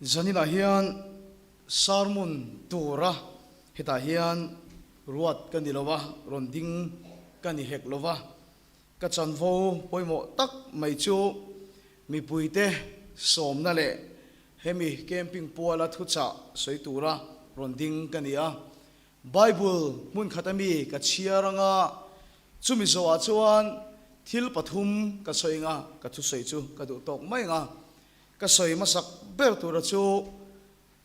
Zaninah hian sermon tura hetah hian ruat ka ni lo va, rawn ding ka ni hek lo va. Ka chanvo pawimawh tak mai chu mipuite sawmna leh hemi camping puala thuchah sawi tura rawn ding ka ni a. Bible hmun khat ami ka chhiar anga chumi zawhah chuan thil pathum ka sawi anga ka thusawi chu ka duh tawk mai anga ka sawi hmasak ber tura chu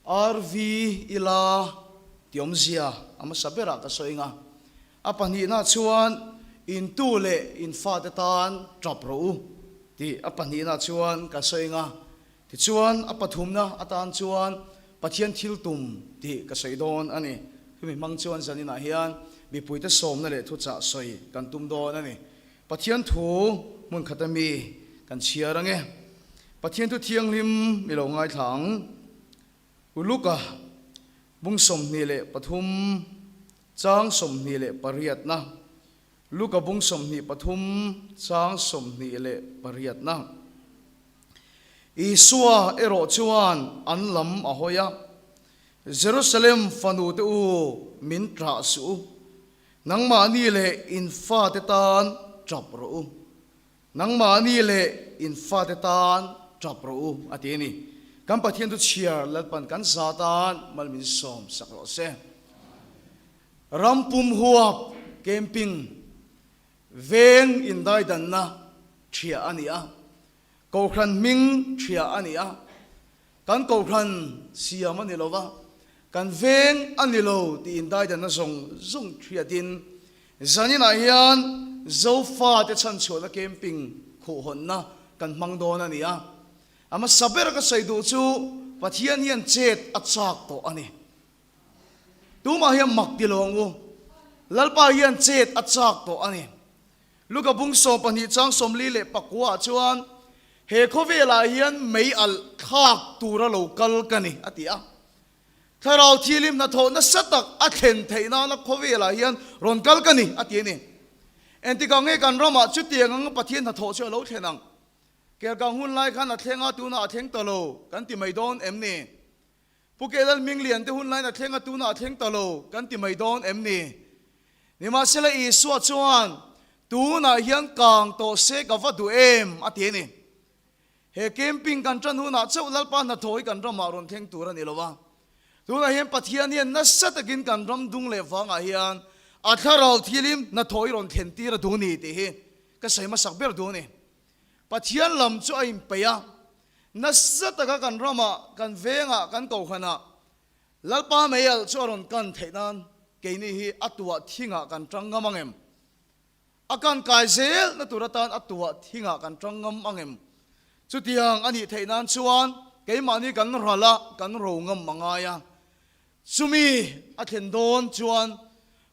RV ila ti awmzia a hmasa berah ka sawi anga a pahnihna chuan intu leh in fate tan tap rawh u tih a pahnihna chuan ka sawi anga Tichuan, a pathumna atan chuan Pathian thil tum tih ka sawi dawn a ni. Chumi hmang chuan zaninah hian mipuite sawmna leh thuchah sawi kan tum dawn a ni. Pathian thu hmun khata mi kan chhiar ange. Pathian thu thianghlim mi lo ngaithla ang. Uluka bung 23 chang 28na. Luka bung 23 chang 28na. Isua erawh chuan an lam a hawi a, Jerusalem fanute u, min ṭah suh u. Nangmahni leh in fate tan ṭap rawh u. Nangmahni leh in fate tan ṭap rawh u, a ti a ni. Kan Pathian chu chhiar Lalpan kan za tan mal min sawm sak rawh se. Ram pum huap camping Veng indaidanna ṭhiah a ni a, Kohhran hming ṭhiah a ni a, kan Kohhran siam a ni lo va, kan veng a ni lo tih indaidanna zawng zawng ṭhiatin zaninah hian Zofate chhanchhuahna camping khuhhawnna kan hmang dawn a ni a. A hmasa ber ka sawi duh chu Pathian hian chet a chak tawh a ni. Tumah hian mak ti lo ang u. Lalpa hian chet a chak tawh a ni. Luka bung 12 chang 44 ah chuan, He khawvelah hian mei alh thlak tura lo kal ka ni, a ti a. Thlarau thilim hnathawh nasa tak a thlen theih nana khawvelah hian rawn kal ka ni, a ti a ni. Engtikah nge kan ramah chutiang anga Pathian hnathawh chu a lo thlen ang? Kelkang hun lai khan a thleng a, tunah a thleng ta lo, kan ti mai dawn em ni? Pu Kelal Minglian te hunlaiin a thleng a, tunah a thleng ta lo kan ti mai dawn em ni? Nimahsela Isua chuan, Tunah hian kang tawh se ka va duh em? a ti a ni. He camping kan tan hunah chauh Lalpa hnathawh hi kan ramah rawn thleng tur a ni lo va. Tunah hian Pathian hian nasa takin kan ram dung leh vangah hian a thlarau thilim hnathawh hi rawn thlen tir a duh ni tih hi ka sawi hmasak ber duh a ni. Pathian lam chu a inpeih a, Nasa taka kan ramah, kan vengah, kan kohhranah Lalpa meialh chu a rawn kan theih nan keini hi a tuah thingah kan tang ngam ang em? A kan kai zel na tur atan a tuah thingah kan tang ngam ang em? Chutiang a nih theih nan chuan keimahni kan ral a, kan ro ngam a ngai a. Chumi a thlen dawn chuan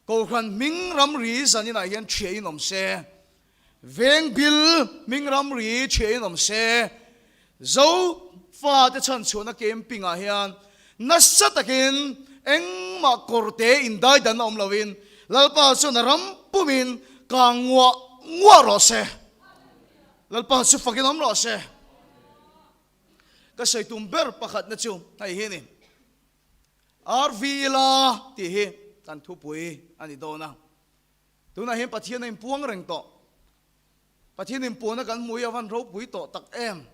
kohhran hming ramri zaninah hian ṭhiahin awm se. Veng bil hming ramri chhiain awm se, Zo fate chhanchhuahna camping ah hian nasa takin engmah kawrte indaidanna awm loin Lalpa chuan a ram pumin kang nguah nguah rawh se. Lalpa chu fakin awm rawh se. Ka sawi tum ber pakhatna chu hei hi a ni. RV ila tih hi kan thupui a ni dawn a. Tunah hian Pathian a inpuang reng tawh. Pathian inpuahna kan hmu hi a van ropui tawh tak em.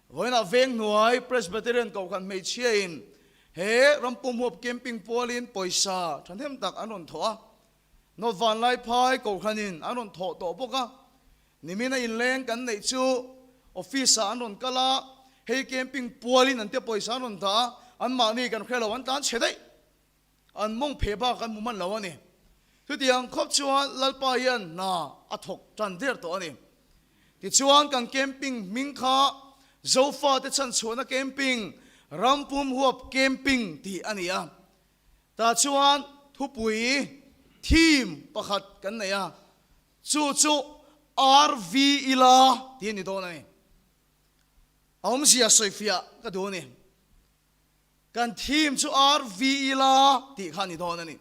Vawiinah veng hnuai Presbyterian Kohhran hmeichhiain he rampum huap camping pualin pawisa thahnem tak an rawn thawh a. North Vanlaiphai Kohhranin an rawn thawh tawh bawk a. Nimina inleng kan neih chu office-ah an rawn kal a, hei camping pualin an tia pawisa an rawn dah a, anmahni kan hre lo an tlan chhe daih. An mawng pheh bak an hmu hman lo a ni. Chutiang khawp chuan Lalpa hian hna a thawk tan der tawh a ni. Tichuan kan camping hming kha Zofate chhanchhuahna camping, Rampum huap camping tih a ni a. Tah chuan thupui, theme, pakhat kan nei a, chu chu RV ila tih a ni dawn a ni. A awmzia sawifiah ka duh a ni. Kan theme chu RV ila tih kha a ni dawn a ni.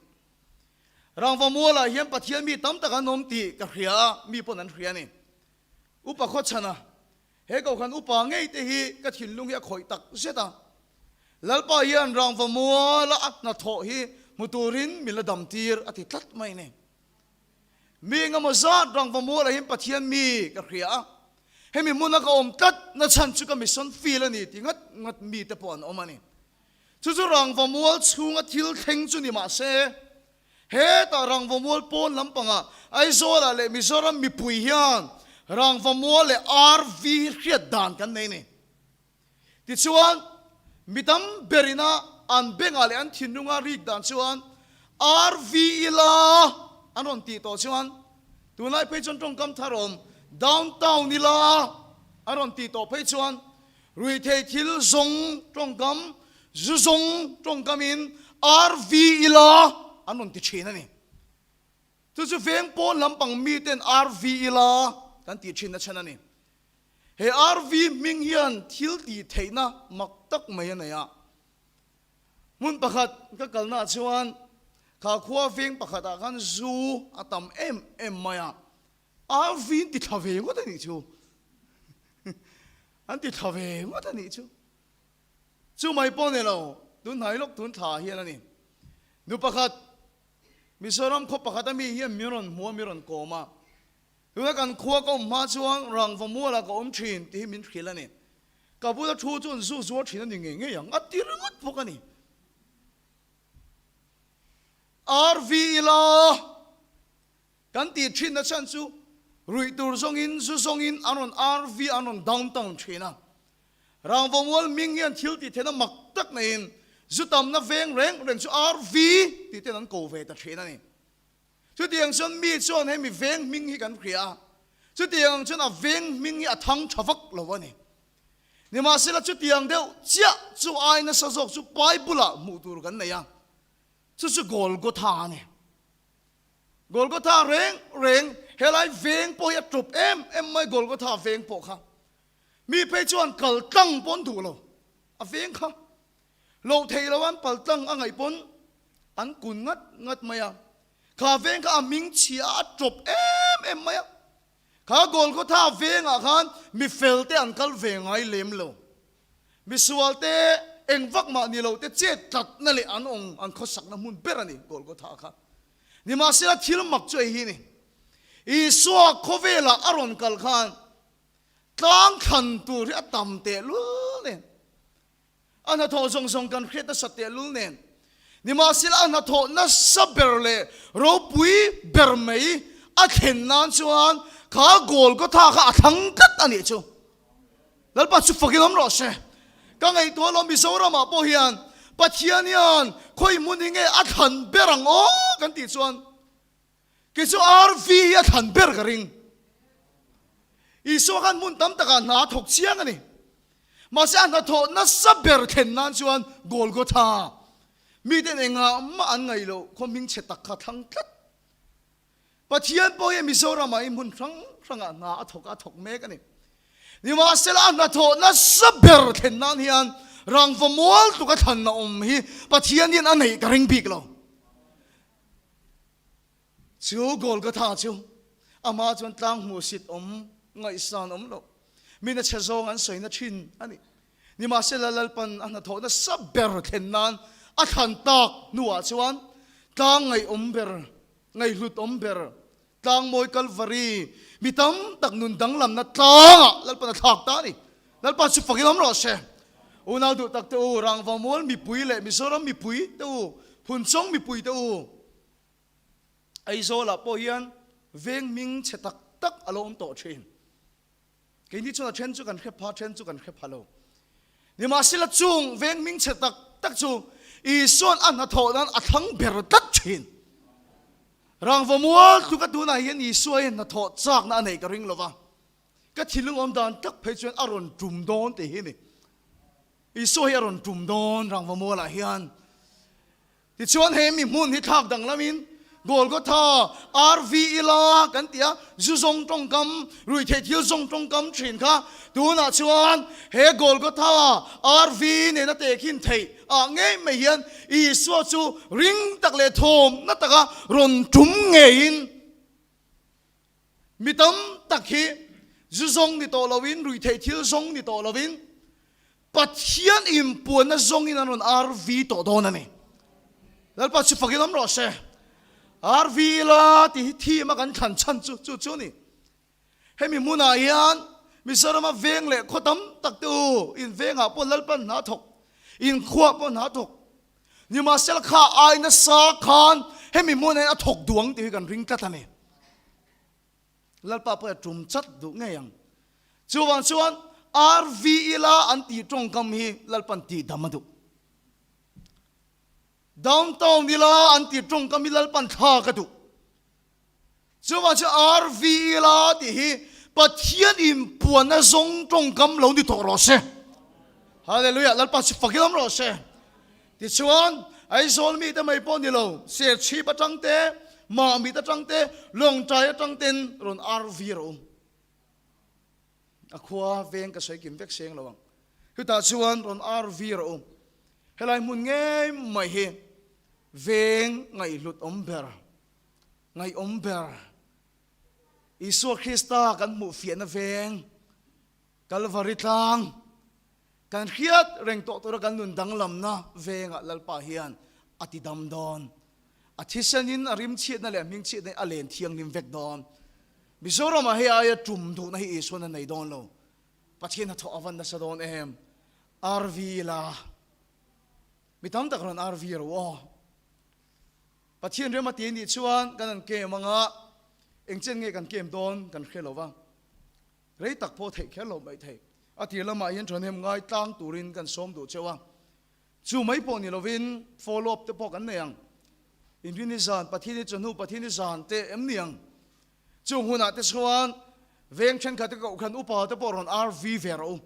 Rangva mualah hian Pathian mi tam tak an awm tih ka hria a, mi pawn an hria a ni. Upa Khawchhana, he kohhran upa ngei te hi ka thinlung hi a khawih tak zet a. Lalpa hian rangva muala a hnathawh hi hmu turin min la dam tir a ti tlat mai ni. Mi engemaw zat rangva mualah hian Pathian mi ka hria a, hemi hmuna ka awm tlat na chhan chu ka mission field a ni ti ngat ngat mite pawh an awm a ni. Chu chu rangva mual chhunga thil thleng chu ni mah se, hetah rangva mual pawn lampangah Aizawlah leh Mizoram mipui hian rangva mual leh RV hi hriat dan kan nei a ni. Tichuan, mi tam berina an bengah leh an thinlunga rik dan chuan RV ila an rawn tih tawh chuan tunlai phei chuan tawngkam thar awm downtown ila an rawn tih tawh phei chuan ruihthei thil zawng tawngkam zu zawng tawngkamin RV ila an rawn ti thin a ni. Chu chu veng pawn lampang miten RV ila kan tih thin na chhan a ni. He RV hming hian thil tih theihna mak tak mai a nei a. Hmun pakhat ka kalnaah chuan kha khua veng pakhatah khan zu a tam em em mai a. RV an ti thla ve ngawt a nih chu. An ti thla ve ngawt a nih chu. Chu mai pawh ni lo, tun hnai lawk tun thla hian a ni. Nu pakhat, Mizoram khaw pakhat ami hian min rawn hmu a, min rawn kawm a. Tuna kan khua ka awm hma chuan rangva mualah ka awm thin tih hi min hrilh a ni. Ka bula thu chuan zu zuar thin a ni ngei ngei ang, a ti ringawt bawk a ni. RV ila kan tih thinna chhan chu ruih tur zawngin zu zawngin an rawn RV an rawn downtown thin a. Rangva mual hming hian thil tih theihna mak tak neiin zu tamna veng reng reng chu RV tih ten an ko ve ta thin a ni. Chutiang chuan mi chuan hemi veng hming hi kan hria a, chutiang ang chuan a veng hming hi a thang tha vak lo a ni. Nimahsela chutiang deuh chiah chu ai nasa zawk chu Bible-ah hmuh tur kan nei a, chu chu Golgotha a ni. Golgotha reng reng helai veng pawh hi a tawp em em mai Golgotha veng pawh kha. Mi phei chuan kal tlang pawh an duh lo, a veng kha. Loh theih lo an pal tlang a ngaih pawn an kun ngat ngat mai a. Kha veng kha a hming chhia a tawp em em mai a. Kha Golgotha vengah khan mi fel te an kal ve ngai lem lo. Mi sual te eng vak mah ni lo te chet tlatna leh an awng an khawsakna hmun ber a ni Golgotha kha. Nimahsela thil mak chu ei hi ni. Isua khawvelah a rawn kal khan tlang thlan tur hi a tam tehlul nen. A hnathawh zawng zawng kan hriat nasa tehlul nen, nimahsela a hnathawh nasa ber leh ropui ber mai a thlen nan chuan kha Golgotha kha a thlang tlat a nih chu. Lalpa chu fakin awm rawh se. Ka ngaihtuah lo Mizoramah pawh hian Pathian hian khawi hmun hi nge a thlan ber ang aw kan tih chuan, Kei chu RV hi a thlan ber ka ring. Isua khan hmun tam takah hna a thawk chiang a ni. Mahse a hnathawh nasa ber thlen nan chuan Golgotha miten engah mah an ngaih loh khaw hming chhe tak kha thlang tlat. Pathian pawh hi Mizoramah hi hmun hrang hrangah hna a thawk a, a thawk mek a ni. Nimahsela a hnathawh nasa ber thlen nan hian rangva mual tluk a thlan a awm hi Pathian hian a neih ka ring bik lo. Chu Golgotha chu amah chuan tlang hmuhsit awm, ngaihsan awm loh, mina chhe zawng an sawina thin a ni. Nimahsela Lalpan a hnathawh nasa ber thlen nan a thlan tak hnuah chuan tlang ngaihawm ber, ngaihhlut awm ber, tlang mawi Kalvari, mi tam tak nun danglamna tlangah Lalpan a thlak ta a ni. Lalpa chu fakin awm rawh se. Unau duh tak te u, Rangvamual mipui leh Mizoram mipui te u, Phunchawng mipui te u, Aizawlah pawh hian veng hming chhe tak tak a lo awm tawh thin. Keini chuan a then chu kan hre pha, then chu kan hre pha lo. Nimahsela chung veng hming chhe tak tak chu Isua'n a hnathawh nan a thlang ber tlat thin. Rangvamual tluka tunah hian Isua hian hnathawh chakna a neih ka ring lo va. Ka thinlung awm dan tak phei chuan a rawn tum dawn tih hi a ni. Isua hi a rawn tum dawn rangva mualah hian. Tichuan he mi hmun hi thlak danglamin Golgotha, RV ila kan ti a, zu zawng tawngkam, ruihtheih thil zawng tawngkam thin kha tunah chuan he Golgotha, RV nena tehkhin theih ah ngei mai hian Isua chu ring tak leh thawmna taka rawn tum ngeiin Mi tam tak hi zu zawng ni tawh loin, ruihtheih thil zawng ni tawh loin. Pathian inpuanna zawngin an rawn RV tawh dawn a ni. Lalpa chu fakin awm rawh se. RV ila tih hi theme a kan thlan chhan chu chu chu a ni. Hemi hmunah hian Mizorama veng leh khaw tam tak te u, in vengah pawh Lalpan hna thawk, in khuah pawh hna thawk. Nimahsela kha ai nasa khan hemi hmunah hian a thawk duh ang tih hi kan ring tlat a ni. Lalpa pawh a tum chat duh ngei ang. Chuvang chuan RV ila an tih tawngkam hi Lalpan tih dam a duh. Downtown ila an tih tawngkam hi Lalpan thlak a duh. Chuvang chuan RV ila tih hi Pathian inpuanna zawng tawngkam lo ni tawh rawh se. Hallelujah, Lalpa chu fakin awm rawh se. Tichuan, Aizawl mite mai pawh ni lo, Serchhip atang te, Mamit atang te, Lawngtlai atang ten rawn RV rawh u. A khua veng ka sawi kim vek seng lo ang. Chutah chuan rawn RV rawh u. Helai hmun ngei mai hi veng ngaihhlut awm ber, ngaihawm ber, Isua Krista kan hmuh fiahna veng, Kalvari tlang, Kan hriat reng tawh tura kan nun danglamna vengah Lalpa hian a ti dam dawn. A thisenin a rimchhiatna leh a hmingchhiatna hi a len thianghlim vek dawn. Mizoramah hei aia tum duhna hi Isuan a nei dawn lo. Pathian hnathawh a van nasa dawn em? RV ila. Mi tam tak rawn RV ro aw. Pathian rem a ti anih chuan kan han kem anga engchen nge kan kem dawn kan hre lo va. Rei tak pawh theih kher lo mai thei. A tir lamah hian thahnem ngai tlang turin kan sawm duh cheu a. Chu mai pawh ni lovin follow up te pawh kan nei ang. Inrini zan, Pathini chawhnu, Pathini zan te em ni ang. Chung hunah te chuan veng thenkhat te kohhran upa te pawh rawn RV ve rawh u.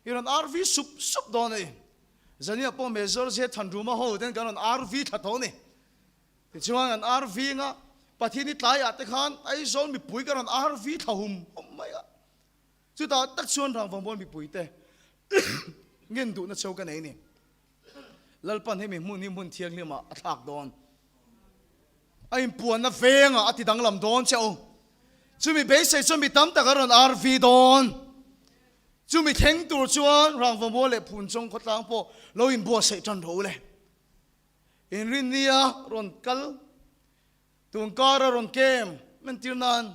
I rawn RV sup sup dawn a ni. Zania pawh Major Zia Thanruma ho ten kan rawn RV thla tawh a ni. Tichuan an RV nga Pathian hi tlaiah te khan Aizawl mipui ka rawn RV thla hum hum mai a. Chutah tak chuan Rangvangbawl mipui te ngen duhna cheu ka nei ni. Lalpan hemi hmun hi hmun thianghlimah a thlak dawn. A inpuanna vengah a ti danglam dawn che u. Chumi beisei chuan mi tam tak a rawn RV dawn. Chumi thleng tur chuan Rangvangbawl leh Phunchawng khawtlang pawh lo inbuatsaih tan rawh u le. Inrinnia rawn kal, tun kara rawn kem entir nan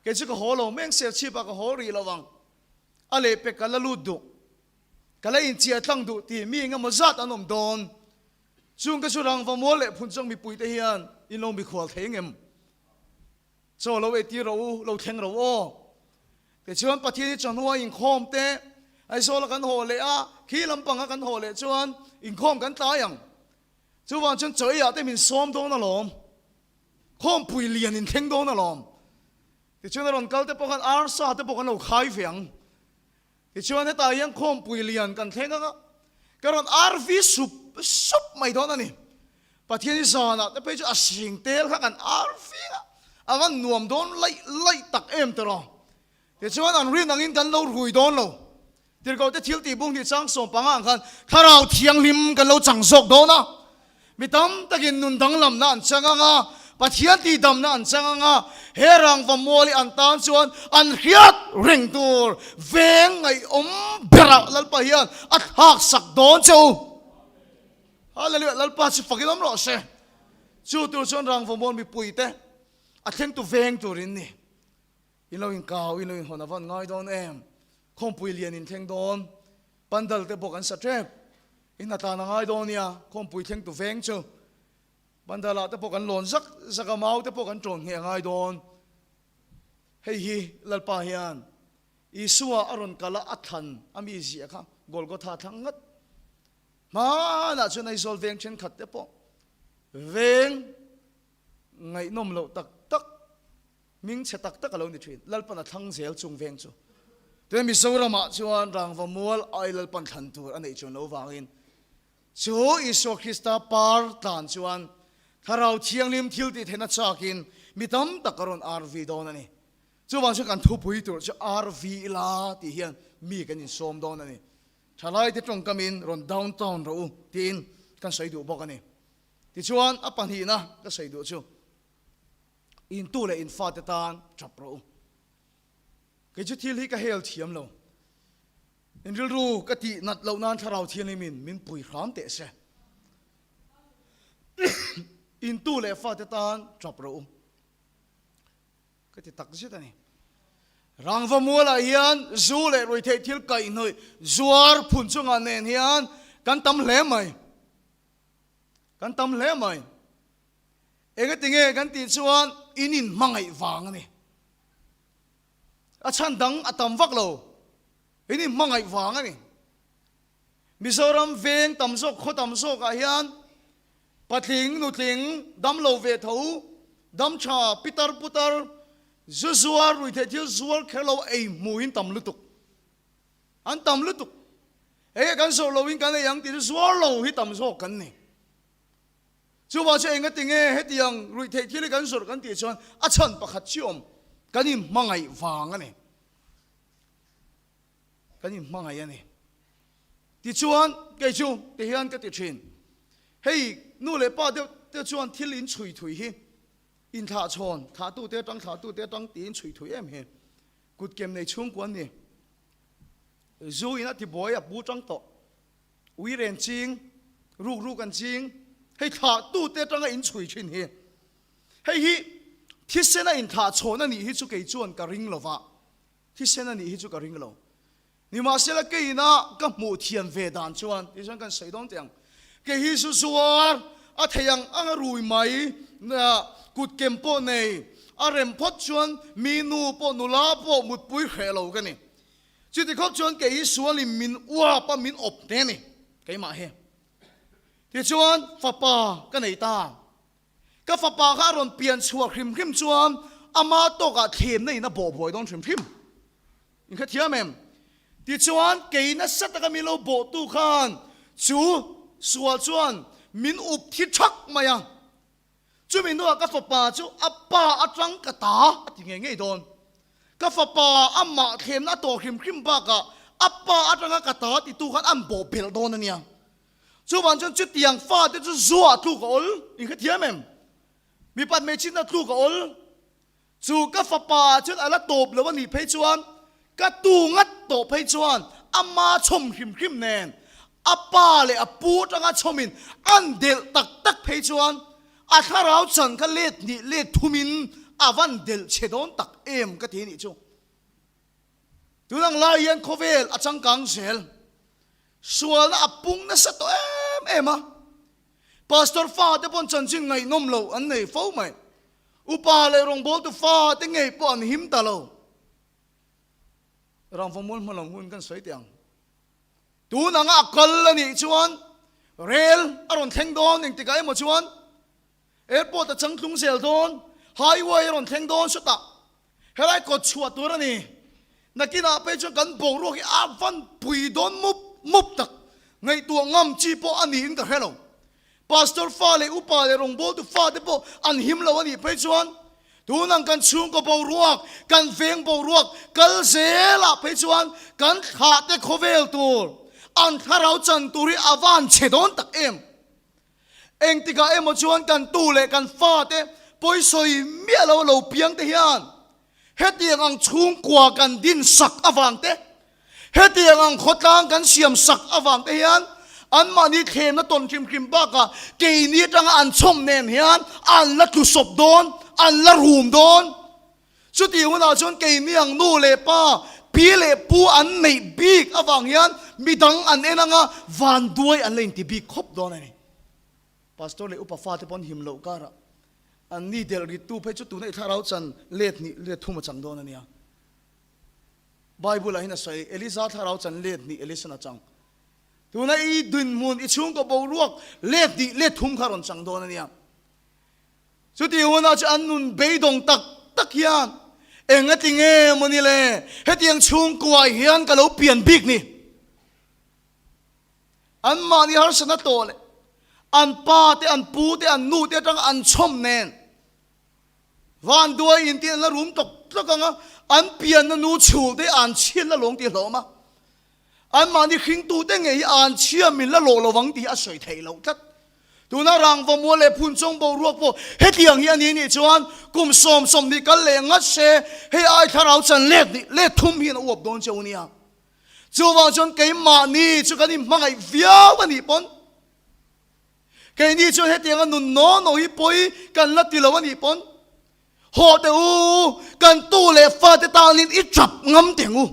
kei chu ka haw lo, meng ser chhipah ka haw rih lo ang, a lehpek ka la lut duh, ka la inchiah tlang duh tih mi engemaw zat an awm dawn. Chung ka chu rangva mual leh phun chang mipuite hian in lo mikhual thei ngem? Chaw lo eitir rawh u, lo thleng rawh aw. Tichuan Pathian hi chawhnuah inkhawm te, Aizawla kan haw leh a, khi lampanga kan haw leh chuan inkhawm kan tlai ang. Chuvang chuan chaw eiah te min sawm dawn alawm, khawmpui lian in thleng dawn alawm. Tichuan a rawn kal te pawh khan arsa te pawh kan lo khai ve ang. Tichuan hetah hian khawmpui lian kan thleng ang a, ka rawn RV sup sup mai dawn a ni. Pathian hi zanah te phei chu a sing tel kha kan RV a, a van nuam dawn laih laih tak em tawh. Tichuan an rin angin kan lo rui dawn lo. Tirhkohte thil tih bung hnih chang 15 ang khan Thlarau Thianghlim kan lo chang zawk dawn a. Mi tam takin nun danglamna an chang ang a, Pathian tihdamna an chang ang a, he rangva mual hi an tan chuan an hriat reng tur veng ngaihawm berah Lalpa hian a thlak sak dawn che u. Hallelujah! Lalpa chu fakin awm rawh se. Chu tur chuan rangva mual mipuite a thlengtu veng turin ni. In lo inkau, in lo inhawn a van ngai dawn em? Khawmpui lian in thleng dawn, pandal te pawh kan sa tep. In hna tlan a ngai dawn nia, khawmpui thleng tu veng chu. Pandal ah te pawh kan lawn zak zak a, mau te pawh kan tawn ngheh a ngai dawn. Hei hi Lalpa hian Isua a rawn kal a, a thlan a mi ziah kha Golgotha thlang ngat. Hmanah chuan Aizawl veng thenkhat te pawh veng ngaihnawm loh tak tak Hming chhe tak tak a lo ni thin. Lalpan a thlang zel chung veng chu. Tuna Mizoramah chuan rangva mual ai Lalpan thlan tur a neih chuan lo vangin chu Isua Krista par tlan chuan Thlarau Thianghlim thil tih theihna chakin mi tam tak a rawn RV dawn a ni. Chuvang chuan kan thupui tur chu RV ila tih hian mi kan insawm dawn a ni. Thalaite tawngkamin rawn downtown rawh u tiin kan sawi duh bawk a ni. Tichuan a pahnihna ka sawi duh chu. Intu leh in fate tan tap rawh u. Kei chu thil hi ka hel thiam lo. In rilru ka tih nat loh nan Thlarau Thianghlimin min pui hram teh se. In tu leh fate tan tap rawh u. Ka ti tak zet a ni. Rangva mualah hian zu leh ruihtheih thil kaihhnawih zuar phun chungah nen hian kan tam hle mai. Kan tam hle mai. Engati nge kan tih chuan in inhmangaih vang a ni. A chhan dang a tam vak lo. In inhmangaih vang a ni. Mizoram veng tam zawk, khaw tam zawkah hian patling, nutling, damlo ve tho, dam tha, pitar putar, zu zuar, ruihtheih thil zuar kher lo ei hmuhin tam lutuk. An tam lutuk. Enge kan zawh loin kan ei ang tih chu zuar lo hi tam zawk kan ni. Chuvang chu engati nge hetiang ruihtheih thil hi kan zawrh kan tih chuan a chhan pakhat chi awm kan inhmangaih vang a ni. Kan inhmangaih a ni. Tichuan kei chu ti hian ka ti thin. Hei nu leh pa deuh te chuan thil in chhui thui hi inthlahchhawn thlahtute atang thlahtute atang tiin chhui thui em hi. Kutkem nei chhungkua an ni. Zu in a tibuai a pu tang tawh. Ui ren ching, ruk ruk an ching. Hei thlah tu te atanga in chhui thin hi. Hei hi thisen a inthlah chhawn a nih hi chu kei chuan ka ring lo va. Thisen a nih hi chu ka ring lo. Nimahsela keina ka hmuh thiam ve dan chuan, ti chuan kan sawi dawn teh ang, kei hi zu zuar a thei ang ang a rui mai, kut kem pawh nei, a rem phawt chuan mi nu pawh nula pawh mutpui hreh lo ka ni. Chuti khawp chuan kei hi sualin min uap a, min awp hle a ni, keimah hi. Tichuan fapa ka nei ta. Ka fapa kha a rawn pian chhuak hrim hrim chuan ama tawkah thlemna in a bawh buai dawn hrim hrim. In hrethiam em? Tichuan, kei nasa taka min lo bawhtu khan chu sual chuan min up thi thak mai a. Chumi hnuah ka fapa chu a pa atang ka ta a ti ngei ngei dawn. Ka fapa amah thlemna a tawh hrim hrim bakah a pa atanga ka ta titu khan an bawh belh dawn a nia. Chuvang chuan chutiang fate chu zuah tluk a awl, in hrethiam em? Mipat hmeichhitna tluk a awl. Chu ka fapa chuan a la tawp lo a nih phei chuan, ka tu ngat tawh phei chuan ama chhawm hrim hrim nen, a pa leh a pu atanga chhawmin an delh tak tak phei chuan a thlarau chan kha let hnih let thumin a van delh chhe dawn tak em ka ti a nih chu. Tunang lai hian khawvel a changkang zel. Sualna a pung nasa tawh em em a, Pastor fate pawn chanchin ngaihnawm loh an nei fo mai. Upa leh rawngbawltu fate ngei pawh an him ta lo. Rangvamual hma lam hun kan sawi teh ang. Tun anga a kal a nih chuan rel a rawn thleng dawn engtikah emaw chuan airport a changtlung zel dawn, highway a rawn thleng dawn sawtah Helai kawt chhuah tur a ni. Nakinah phei chuan kan boruak hi a van pui dawn mup mup tak. Ngaihtuah ngam chi pawh a niin ka hre lo. Pastor fa leh upa leh rawngbawltu fate pawh an him lo a nih phei chuan tunang kan chhungkaw boruak, kan veng boruak kal zelah phei chuan kan thlahte khawvel tur, an thlarau chan tur hi a van chhe dawn tak em. Engtikah emaw chuan kan tu leh kan fate pawisawi miah lo lo piang te hian hetiang ang chhungkua kan din sak avang te, hetiang ang khawtlang kan siam sak avang te hian anmahni thlemna tawn hrim hrim bakah keini atanga an chhawm nen hian an la tlusawp dawn, an la rum dawn. Chutih hunah chuan keini ang nu leh pa, pi leh pu an neih bik avang hian midang an en anga vanduai an la inti bik khawp dawn a ni. Pastor leh upa fate pawh an him loh karah an ni delh rittu phei chu tuna i thlarau chan let hnih let thum a chang dawn a nia. Bible ah hian a sawi, Elisa thlarau chan let hnih Elisan a chang. Tuna i dinhmun, i chhungkaw boruak let hnih let thum kha a rawn chang dawn a nia. Chutih hunah chu an nun beidawng tak tak hian eng a ti nge maw ni le, hetiang chhungkuah hian ka lo pian bik ni. Anmahni harsatna tawh leh an pa te, an pu te, an nu te atanga an chhawm nen vanduai in tih an la rum tawk tawk ang a, an pianna nu chhul te an chhiatna lawng tih a hlawm a. Anmahni hringtute ngei hi an chhia min la lawh lovang tih a sawi theih loh tlat. Tuna rangva mual leh phunchawng boruak pawh hetiang hi a ni nih chuan kum 20 kal leh ngat se hei ai thlarau chan let hnih let thum hian a uap dawn cheu nia. Chuvang chuan keimahni chu kan inhmangaih viau a nih pawn, keini chuan hetianga nun naw naw hi pawi kan la ti lo a nih pawn, Haw teh u, kan tu leh fate tanin i tap ngam teh ang u.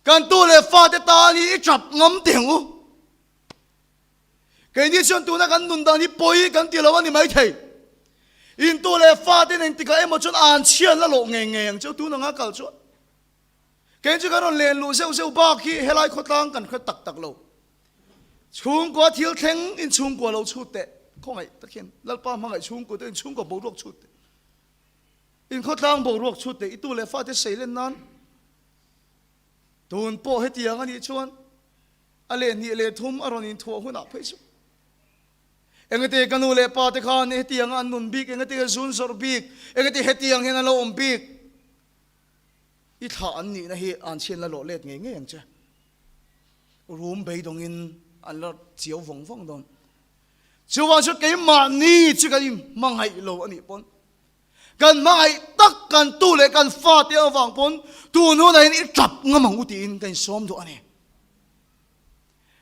Kan tu leh fate tanin i tap ngam teh ang u. Keini chuan tuna kan nun dan hi pawi kan ti lo a ni maithei. In tu leh fate nen tikah emaw chuan an chhian la lawh ngei ngei ang cheu tun anga kal chuan. Keini chu kan rawn len luh zeuh zeuh bak hi helai khawtlang kan hre tak tak lo. Chhungkua thil thleng in chhungkua lo chhut teh khawngaih tak hian Lalpa hmangaih chhungkua te in chhungkua boruak chhut teh. In khawtlang boruak chhut teh i tu leh fate seilen nan tun pawh hetiang a nih chuan A leh hnih leh thum a rawn inthuah hunah phei chu engati ka nu leh pa te khan hetianga an nun bik, engati ka zun zawrh bik, engati hetiang hian an lo awm bik, i thlah an nihna hi an chhian la lawh let ngei ngei ang che. Rum beidawngin an la chiau vawng vawng dawn. Chuvang chu keimahni chu kan inhmangaih lo a nih pawn kan hmangaih tak kan tu leh kan fate avang pawn tun hunah hian i tap ngam ang u tiin ka insawm duh a ni.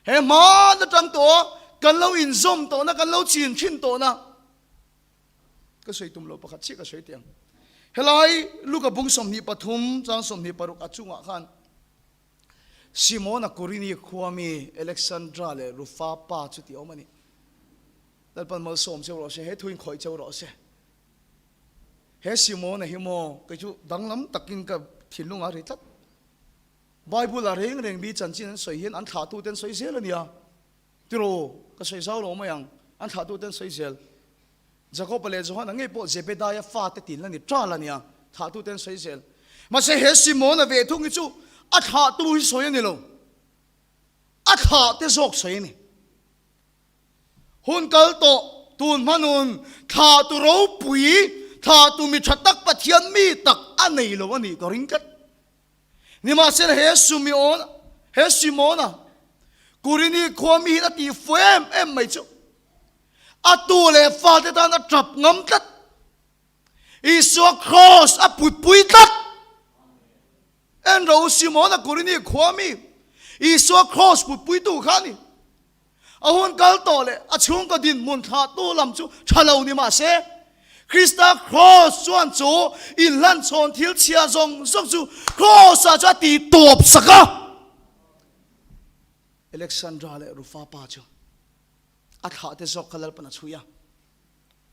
He hman atang tawh a kan lo inzawm tawhna, kan lo chin thin tawhna ka sawi tum lo pakhat chiah ka sawi teh ang. Helai Luka bung 23 chang 26 a chungah khan Simona Kurini khua mi Alexandra leh Rufa pa chu tih awm a ni. Lalpan malsawm cheu rawh se, he thuin khawih cheu rawh se. He Simona hi maw kei chu danglam takin ka thinlung a ri tlat. Bible a reng reng mi chanchin an sawi hian an thlahtute an sawi zel a nia. Tiraw, ka sawi zau lo mai ang, an thlahtute an sawi zel. Jakoba leh Johana ngei pawh Zebedaia fate tin la ni ṭal a nia, thlahtute an sawi zel. Mahse he Simona ve thung hi chu a thlahtu hi sawi a ni lo, a thlahte zawk sawi a ni. Hun kal tawh, tun hmanun, thlahtu ropui, thlahtu mi ṭha tak Pathian mi tak a nei lo a nih ka ring tlat. Nimahsela he Sumeon, he Simona, Kurini khua mi hian a tih fu em em mai chu. A tu leh fate tan a tap ngam tlat. Isua kraws a putpui tlat. En ro Simona Kurini khua mi Isua kraws putpuitu kha a ni. A hun kal tawh leh a chhungkaw dinhmun thlahtu lam chu tha lo ni mah se, Krista kraws chuan chu inhlanchhawn thil chhia zawng zawng chu kraws-ah chu a ti tawp sak a. Alexandra leh Rufa pa chu a thlahte zawk kha Lalpan a chhui a.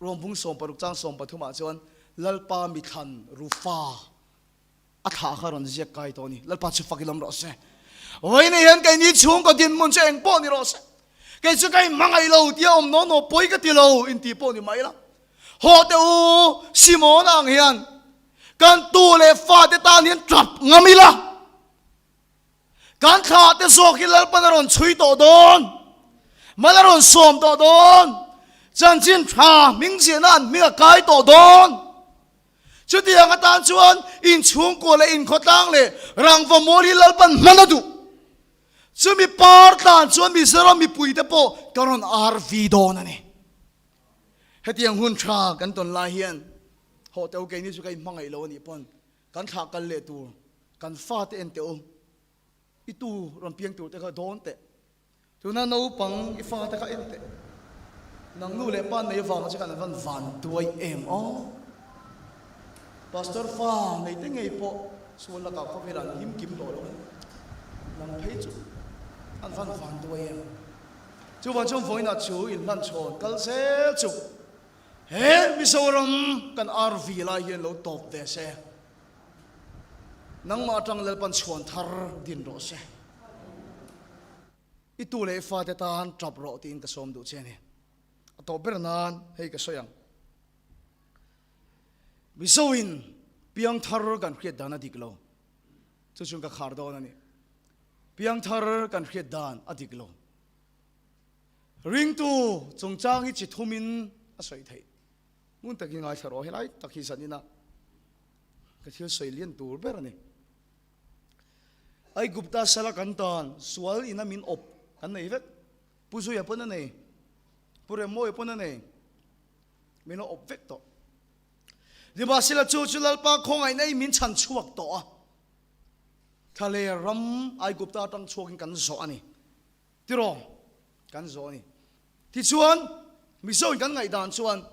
Rom bung 60 chang 13 ah chuan Lalpa mithlan Rufa A thlah kha rawn ziak kai tawh a ni. Lalpa chu fak i lam rawh se. Vawiin hian keini chhungkaw dinhmun chu eng pawh ni rawh se. Kei chu ka inhmangaih lo tia awm naw naw pawi ka ti lo inti pawh ni mai la. Haw teh u, Simona ang hian kan tu leh fate tan hian tap ngam ila. Kan thlah te zawk hi Lalpan a rawn chhui tawh dawn. Mal a rawn sawm tawh dawn. Chanchin tha hming ziahna an hming a kai tawh dawn. Chutiang atan chuan inchhungkua leh inkhawtlang leh rangva mawl hi Lalpan hman a duh. Chumi par tlan chuan Mizoram mipuite pawh ka rawn RV dawn a ni. Hetiang hun tha kan tawn lai hian hawh teh u keini chu ka inhmangaih lo a nih pawn kan thlah kal leh tur kan fate en teh u, i tu rawn piang tur te kha dawn teh. Tuna naupang i fate kha en teh. Nang nu leh pa nei vang che khan an van van tuai em aw. Pastor fa nei te ngei pawh sual lakah khawvelah an him kim tawh lo a ni. Nang phei chu an van van tuai em. Chuvang chuan vawiinah chu inhlan chhawn kal zel chu he Mizoram kan RV lai hian lo tawp ve se. Nangmah atang Lalpan chhuan thar din rawh se. I tu leh i fate tan tap rawh tiin ka sawm duh che a ni. A tawp ber nan hei ka sawi ang. Mizoin piangthar kan hriat dan a dik lo. Chu chuan ka khar dawn a ni. Piangthar kan hriat dan a dik lo. Ringtu chungchang hi chi thumin a sawi theih. Ngun takin ngaithla rawh, helai tak hi zanina ka thil sawi lian tur ber a ni. Aigupta sala kan tan sual ina min awp kan nei vek. Pu Zuia pawn a nei, Pu Remmawia pawn a nei, min lo awp vek tawh. Nimahsela chu chu Lalpa khawngaihna in min chhan chhuak tawh a. Thlaler ram Aigupta atang chhuakin kan zawh a ni. Tiraw? Kan zawh a ni. Tichuan, Mizoin kan ngaihdan chuan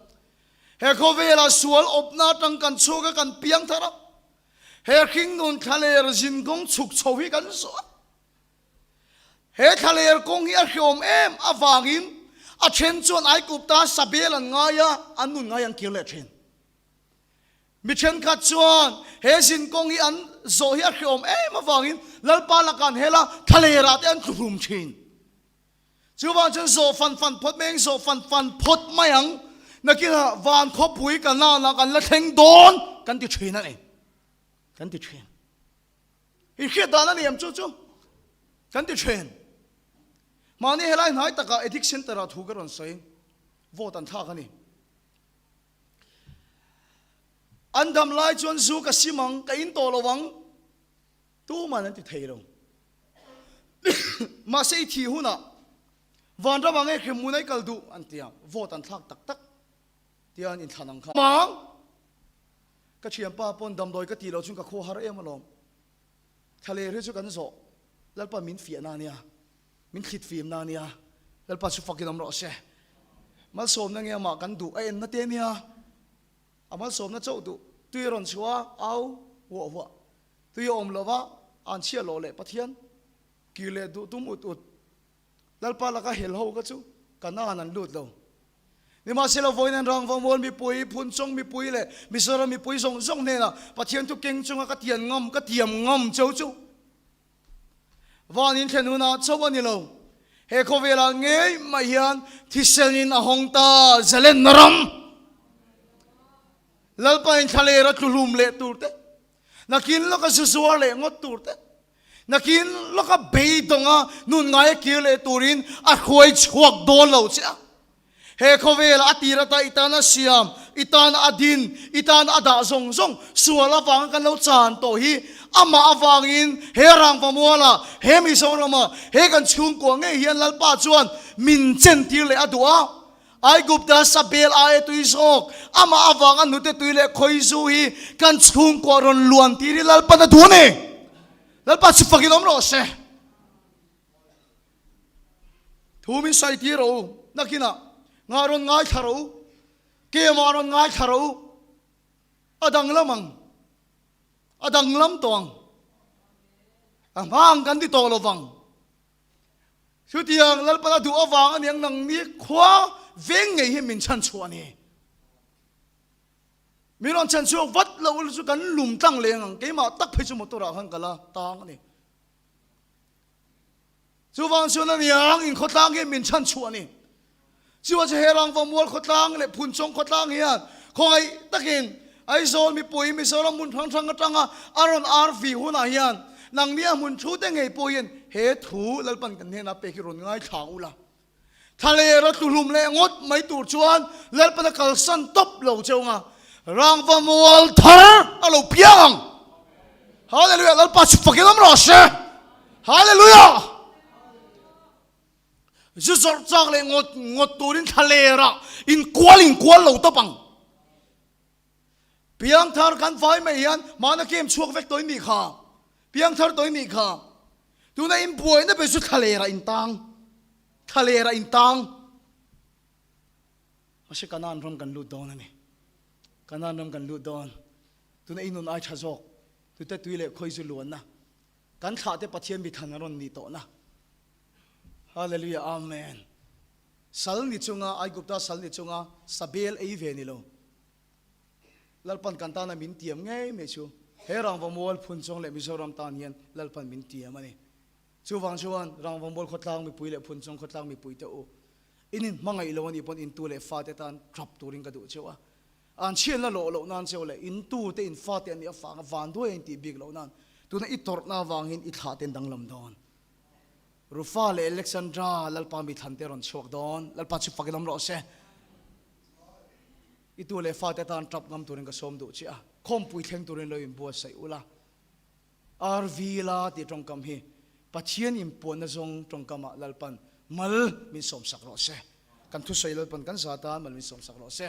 he khawvelah sual awpna atang kan chhuak a, kan piang thar a. He hringnun thlaler zinkawng chhuk chho hi kan zawh a. He thlaler kawng hi a hreawm em avangin a then chuan Aigupta sabel an ngai a, an nun ngai an kir leh thin. Mi thenkhat chuan he zinkawng hi an zawh hi a hreawm em avangin Lalpa lakah an hel a, thlalerah te an tluhlum thin. Chuvang chuan zawh fan fan phawt mai ang, zawh fan fan phawt mai ang, nakinah van khawpui Kanaan-ah kan la thleng dawn kan ti thin a ni, kan ti thin. I hriat dan a ni em chu chu kan ti thin. Mahni helai hnai takah Addict Centre-ah thu ka rawn sawi, vote an thlak a ni. An dam lai chuan zu ka sim ang, ka in tawh lo ang, tuman an ti thei lo. Mahse i thih hunah vanram ah nge hremhmun a i kal duh an ti a, vote an thlak tak tak tia an inthlan ang kha. Mang! Ka thianpa pawn damdawi ka tih loh chuan ka khaw har em alawm. Thlaler hi chu kan zawh Lalpa min fiahna a nia. Min thlit fimna a nia, Lalpa chu fakin awm rawh se. Malsawmna nge amah kan duh a enna te nia, a malsawmna chauh duh tui a rawn chhuah a, au huah huah, tui a awm lova an chhiat loh leh Pathian kir leh duh tum ut ut, Lalpa laka hel ho kha chu Kanaan an lut lo. Nimahsela vawiin an rangvamual mipui, Phunchawng mipui leh Mizoram mipui zawng zawng hnenah Pathian thu keng chunga ka tian ngam, ka tiam ngam cheu chu. Van in thlen hunah chauh a ni lo. He khawvelah ngei mai hian thisenin a hawng ta zalenna ram. Lalpa in thlaler a tluhlum leh tur te, nakin lawka zu zuar leh ngawt tur te, nakin lawka beidawnga nun ngaia kir leh turin a hruai chhuak dawn lo che a. He khawvela a tir ata i tana siam, i tana a din, i tana a dah zawng zawng sual avanga kan lo chan tawh hi amah avangin he rangvamuala, he Mizorama, he kan chhungkua ngei hian Lalpa chuan min chentir leh a duh a. Aigupta sabel aia tui zawk, amah avanga hnute tui leh khawizu hi kan chhungkua rawn luan tir hi Lalpan a duh a ni. Lalpa chu fakin awm rawh se. Thu min sawi tir rawh u, nakinah ngah rawn ngaithla rawh u, keimah rawn ngaithla rawh u, a danglam ang, a danglam tawh ang, a hma ang kan ti tawh lo vang. Chutiang Lalpana duh avang a niang nangni khua veng ngei hi min chhan chhuah a ni. Mi rawn chhan chhuak vat lo chu kan lum tlang leng ang, keimah tak phei chu motor ah khan ka la tang a ni. Chuvang chuan a niang in khawtlang hian min chhan chhuah a ni. Chuvang chu he Rangvamual khawtlang leh Phunchawng khawtlang hian khawngaih takin Aizawl mipui Mizoram hmun hrang hrang atanga a rawn RV hunah hian nangni a hmun thu te ngei pawh hian he thu Lalpan kan hnenah pek hi rawn ngaithla ang ula. Thlaler a tluhlum leh ngawt mai tur chuan Lalpan a kalsan tawp lo cheu anga rangvamual thar a lo piang ang. Hallelujah! Lalpa chu fakin awm rawh se. Hallelujah! Zu zawrh chak leh ngawt ngawt turin thlaler ah inkual inkual lo tawp ang. Piangthar kan vai mai hian mahna kem chhuak vek tawh i nih kha. Piangthar tawh i nih kha. Tuna inbuaina ber chu thlaler ah intang. Thlaler ah intang. Mahse Kanaan ram kan lut dawn a ni. Kanaan ram kan lut dawn. Tuna i nun ai tha zawk. Tute tui leh khawi zu luanna. Kan thlahte Pathian mithan a rawn nih tawhna. Hallelujah Amen. Sal ni chunga Aigupta sal ni chunga sabel ei ve ni lo. Lalpan kan tana min tiam ngei mai chu he Rangvamual Phunchawng leh Mizoram tan hian Lalpan min tiam a ni. Chuvang chuan Rangvamual khawtlang mipui leh Phunchawng khawtlang mipui te u in inhmangaih lo a nih pawn intu leh fate tan tap turin ka duh cheu a. An chhiatna lawh loh nan cheu leh in tu te in fate an nih avanga vanduai a intih bik loh nan tuna i tawrhna avangin i thlah ten danglam dawn. Rufa leh Alexandra Lalpa mi thlan te rawn chhuak dawn. Lalpa chu fakin awm rawh se. I tu leh fate tan tap ngam turin ka sawm duh che a, khawmpui thleng turin lo inbuatsaih ula. RV la tih tawngkam hi Pathian inpuanna zawng tawngkamah Lalpan mal min sawmsak rawh se. Kan thusawi Lalpan kan za tan mal min sawmsak rawh se.